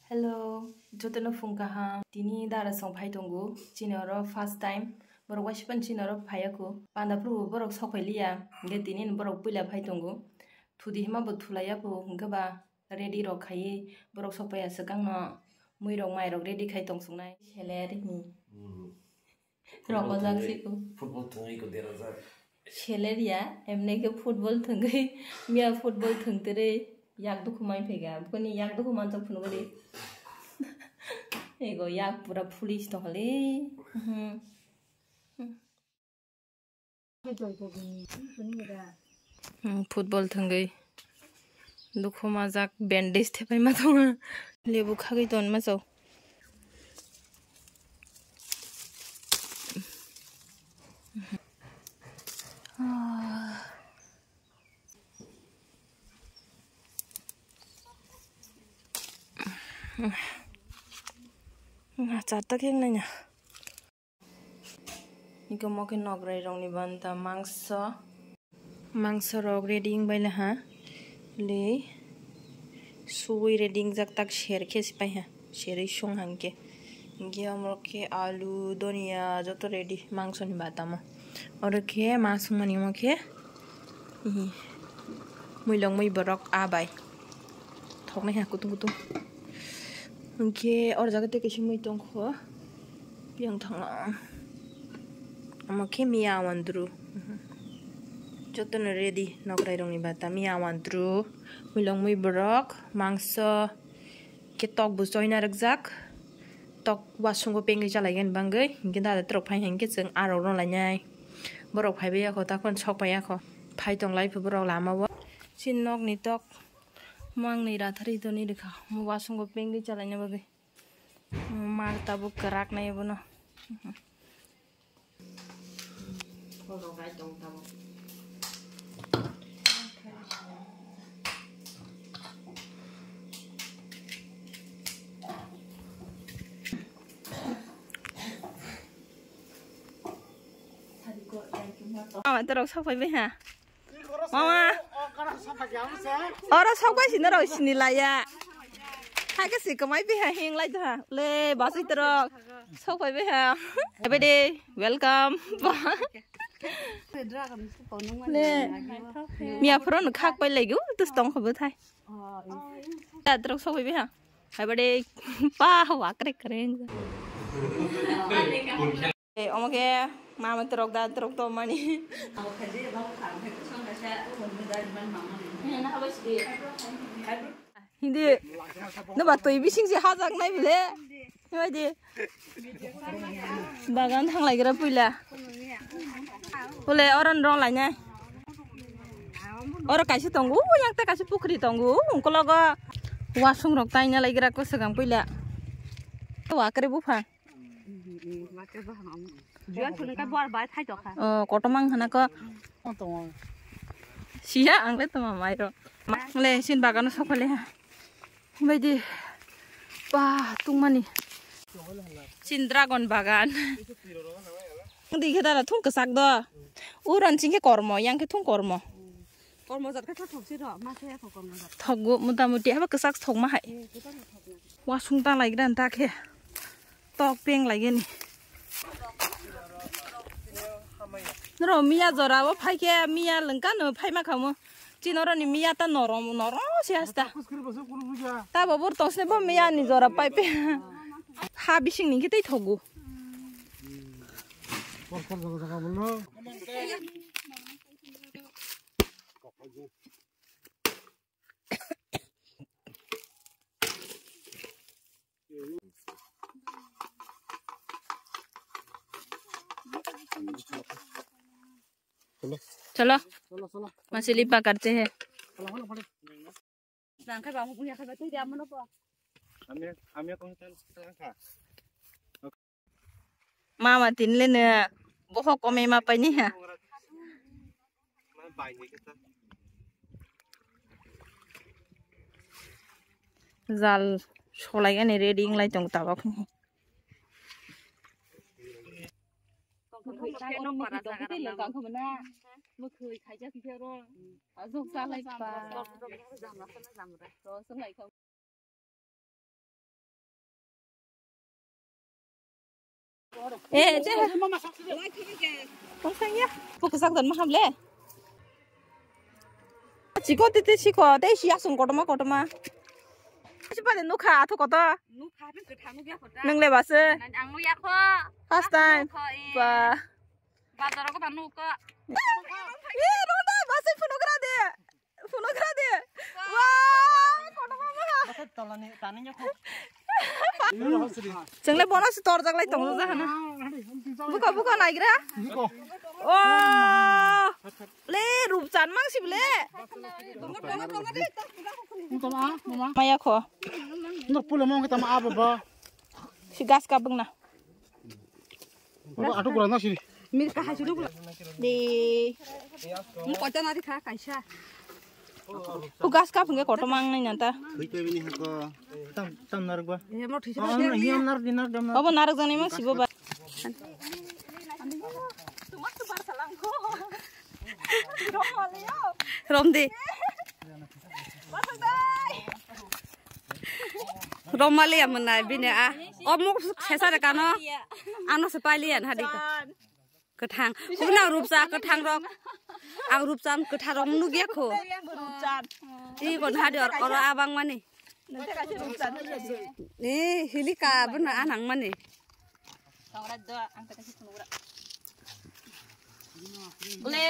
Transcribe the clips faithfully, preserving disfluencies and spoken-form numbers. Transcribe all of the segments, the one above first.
Hello, jotono phung kaham. Tini dara song phai tongo. Chini oro first time. Borok waisa phano chini oro phaiya kho. Panda phuru borok sok phai liya. Hingke tini borok puila phai tongo. Thudi hima bo thulaiya kho. Hingke ba ready rok khaiwi borok sok phaiya swkang no mui rok mai rok ready khai tong songnai. Seler ni. Rok ojak siko. Football thwngwi ko derajak. Seleria, emne ke football thwngwi, miya football thwngtwrwi yak dukhu mai phega. Bukuni yak dukhu manjak phunuk di. Ego yak pura foolish tongkha le. Mhm. Hmm, football thwngwi. Dukhu majak bandage thepai ma tongo. Lebu khagwi ton ma chao. Nga charta khe wngnai na. Niko mo khe nokrai rokni banta mangso. Mangso rok ready wngbai laha. Le suwi ready wngjak tak ser khe se pai ha. Serwi song hang khe. Hingke omo khe alu, donia joto ready mangso ni bata mo. Oro khe ma songmani omo khe. Ihi. Muilong mui borok a bai. Thoknai ha kutung kutung. Hingke oro jaga tei kaisa mui tongkho. Piyang thangna. Omo khe miya wandru. Jotono ready nokrai rokni bata miya wandru. Muilong mui borok mangso. Khe tok bo choina rwkjak. Tok wasungo pengwi chalaigani bangwi. Hingke dada torok phai hingke chwng arok rw lainai. Borok phaibai yakho, takon sok pai yakho. Phai tong lai pho borok lama o. Chini nokni tok mangni rathari toni rwkha. Mo wasungo pengwi chalaina bagwi. Mar tabuk kwrak nai bono. Mama, torok sok phaibai ha. Mama. Oro sok bai sini rok sini laya. Hake si kamai bai ha hing lai ha. Le, basi torok. Sok phaibai ha. Everyday, welcome. Le. Miya phuru no khak pai laigu, tus tong khobo thai. Ya, torok sok phaibai ha. Everyday. Pa, wa kare kare. Eh, omo khe mama torok da torok to mani. Hindi, no ba twi bising se hajak nai bile. Bagan thang lai gra puila. Bole oron rong lai nai. Oro kaisa tongo, yang ta kaisa pukhri tongo, ungkologo wasung rok taina lai gra ko swkang puila. Wa kre bupha. Jual phunukha bor bai thai tokha. Oh, kotomang hana ko. Siya ang le toma mai ro. Le sin bagano sokole ha. Baidi. Ba, tungmani. Sin dragon bagan. Di khe dara thung kwchak do. Uron sing khe kormo, yang khe thung kormo. Kormo jat khe thok si ro, ma khe thok kormo jat. Thok go, mota moti haba kwchak thok ma hai. Wasung ta lai gran ta khe. Tok peng lai gani. Noro miya jora o phai khe miya lengka no phai ma khamu. Chin oro ni miya ta norom, norom se hasta. Ta bo bur tong sne bo miya ni jora pai pe. Ha bising ni khe tei thogu. चलो। चलो, चलो। मछली पकड़ते हैं। चलो, चलो, चलो। Mama tinle ne boho kome ma paini ha. Jal solai ani ready wng lai tong tabok. Eh, che. Kung sang ya. Buku sak dan maham le. Chiko tete chiko, te si asung kotoma kotoma. Si pade nukha athu koto. Nukha, ben kwthang nukya kota. Nung le base. Ang nukya kho. First time. Nukha, eh. Ba. Bazar ko tanu ko. Eh, roda base phunukra de. Phunukra de. Wah, kotoma maha. Tolani tani nyakho. Chwngle bono si torjak lai tongjak jahana. Buka, buka naigra. Oh. Le rupchan mang si bole. Maya kho. Nok pula mong kita ma abo ba. Si gas ka bengna. Abo atu kurang na sini. Mir ka hasu dulu. Di. Ini kocok nanti kha kaisa. Ku gas ka phunge koto mang nai nanta. Tam tam naruk ba. Eh, mo thisa. Oh, na hiam nar dinar dam nar. Obo naruk jani mang sibo ba. Romdi. Romali ya menai bini a. Omuk sesa de kano. Ano sepalian hadi ka. Kwthang. Hubna rupsa kwthang rok. Ang rupsa kwthang rok nugya kho. Rupsa. I kon hadi or oro abang mani. Ni hilika buna anang mani. Ule.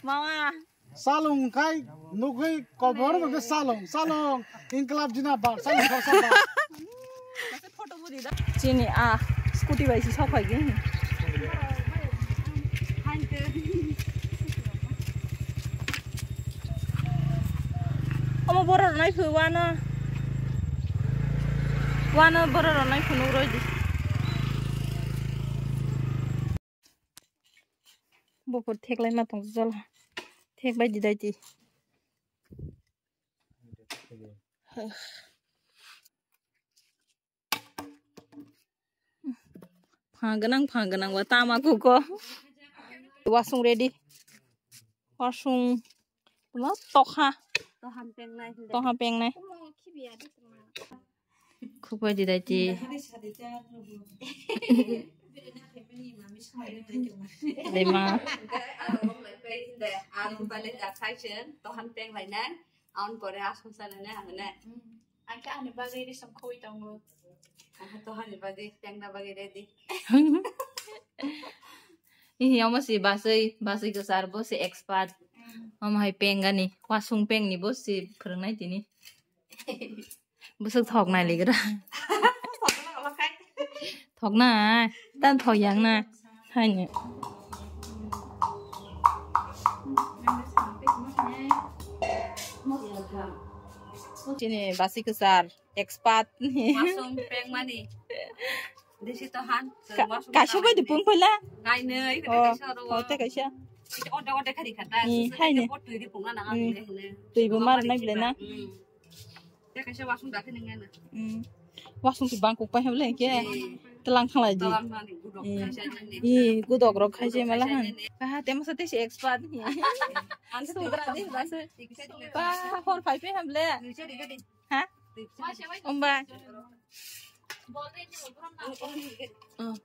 Mama. Salung khai nugui kobor bo salung salung inklab jina bar salung khorsa bar. Chini a scooty bai si sok phai gini. Omo borok nai phu wano. Wano borok nai phunuk roi di. Buphur theklai ma tong jala. Thek bai di dai di. Pha gwnang, pha gwnang ba tama kuko. Wasung ready. Wasung. Tokha. Tokha pengnai. Khukbai di dai ti. Dai ma. Ang khe ani bagwi ri song khoi tongo. Ang khe tohani bagwi, tengna bagwi ready. Ihi omo si baswi, baswi kwchar bo si expert. Mm. Omo hai peng gani, wasung peng ni bo si phwrwngnai tini. Bwswk thok nai ligra. Thok nai, tan thok yang na. Haini. Chini basi kwchar expert ni. Wasung peng mani. Desi tohan. Kaisa bai di pung phaila. Kainwi, oh, kaisa ro. Oh, te kaisa. Ode ode khari khata. Ni, haini. Pot twi di pung na nang. Twi bo mar nai bile na. Tei kaisa wasung dakhe nang nang. Hmm. Wasung si bangkuk pai hable ke. Hmm. Telang thanglai di. Telang thangni gudok. Hmm. Kaisa nang ni. Ih, gudok rok khai se mala han. Kaisa nang ni. Kaha tema sa te si expert ni. Ang sugra de ba se. Ba hor phai pe hable. Nuisa de gadi. Ha? Umba. Hmm.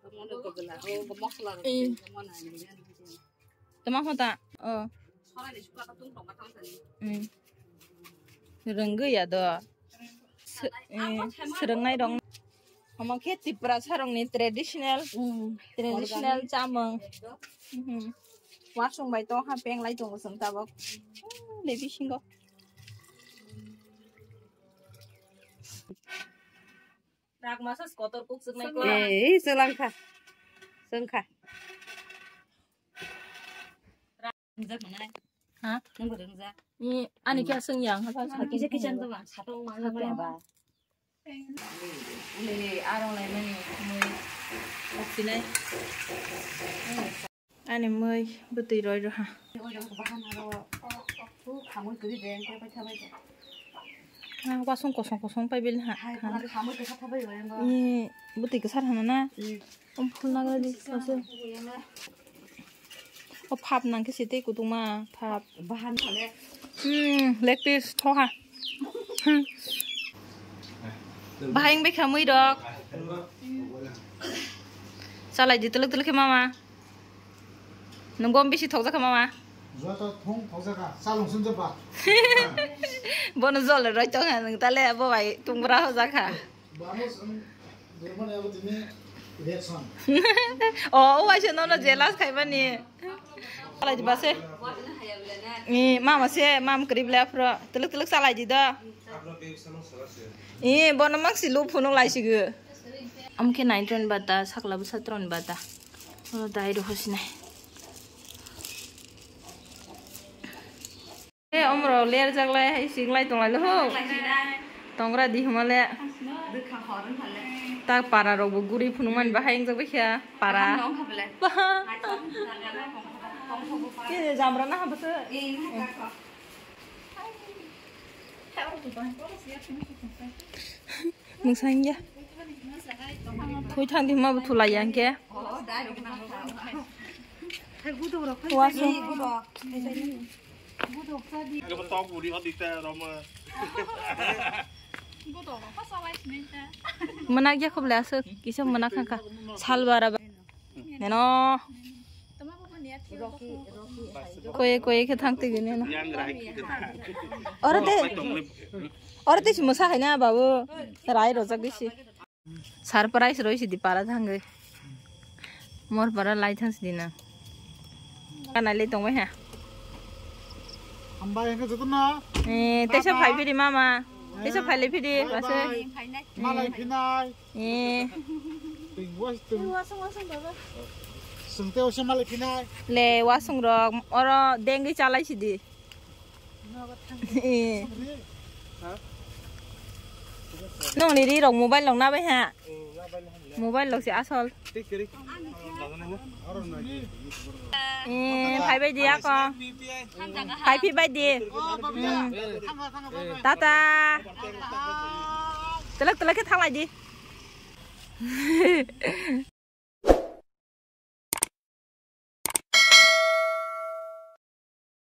Tama hota. Oh. Hmm. Rwngwi ya do. Se-, eh, swrwngnai rok. Omo khe Tiprasa rokni traditional, traditional chamung. Mhm. Wasung bai tongkha, peng lai tongo chwng tabuk. Hmm, le bisingo. Rak masa kotor kuk chwknai ko. Eh, chwlang kha. Chwng kha. Ringjak manai. Ha? Nungbo ringjak. Ni ani kya sung yang ha sa. Kisa kisa nungbo satong ma nungbo ya ba. Ule arong lai mani mui. Oksinai. Ani mui bwtwi roi rw ha. Oi rok bahan aro. Khamui kuri de, koi koi thabai de. Ha, wasung kosong kosong pai bil ha. Hai, khamui kisa thabai roi ngo. Ni bwtwi kwsar hana na. Hmm. Om phul nagra di, kaisa. O phap nang khe se tei kutung ma phap. Bahan thale. Hmm, leg piece thoha. Hmm. Bahai wng bai kha mui rok. Chalai di telek telek khe mama. Nwng bom bisi thokjak kha mama. Joto thung thokjak kha, salung sumjak ba. Bono jol roi tong ha nwng tale bo bai tungbra hojak kha. Bano sung durmani abo tini reaction. O, o waisa nono jealous khaimani. Chalai di base. Ni mama se mam krib le afro. Telek telek chalai di da. Ni bono maksi lu phunuk lai sigu. Amkhe naitron bata sakla bwsa tron bata. Ono dai rw hosinai. E omro ler jaglai hai singlai tonglai lo ho. Tongra di huma le. Tak para rok bo guri phunuk man bahai wng jak bai kha para. Ke jamra na ha bwsa. Mwsang ya. Thui thang di ma buthu lai yang ke. Wasu. Mwnakya khoble aswk kisa mwnak kha kha. Salbara ba. Neno. Koye koye khe thang twi neno. Oro te. Oro te si mwsa hai na babu. Rai rojak bisi. Surprise roi sidi para thangwi. Mor para lai thang sidi na. Kana le tong ha. Hambai hwnkhe jotono. Eh, tesa phai phiri mama. Tesa phai le phiri. Bye bye. Malai phinai. Eh. Ting was ting. Wasung wasung baba. Sungte wasung malai phinai. Le wasung rok oro dengwi chalai sidi. Eh. Nong ni ri rok mobile rok nabai ha. Mobile rok si asol. Eh, phai bai di ako. Phai phi bai di. Hmm. Tata. Telek telek khe thanglai di.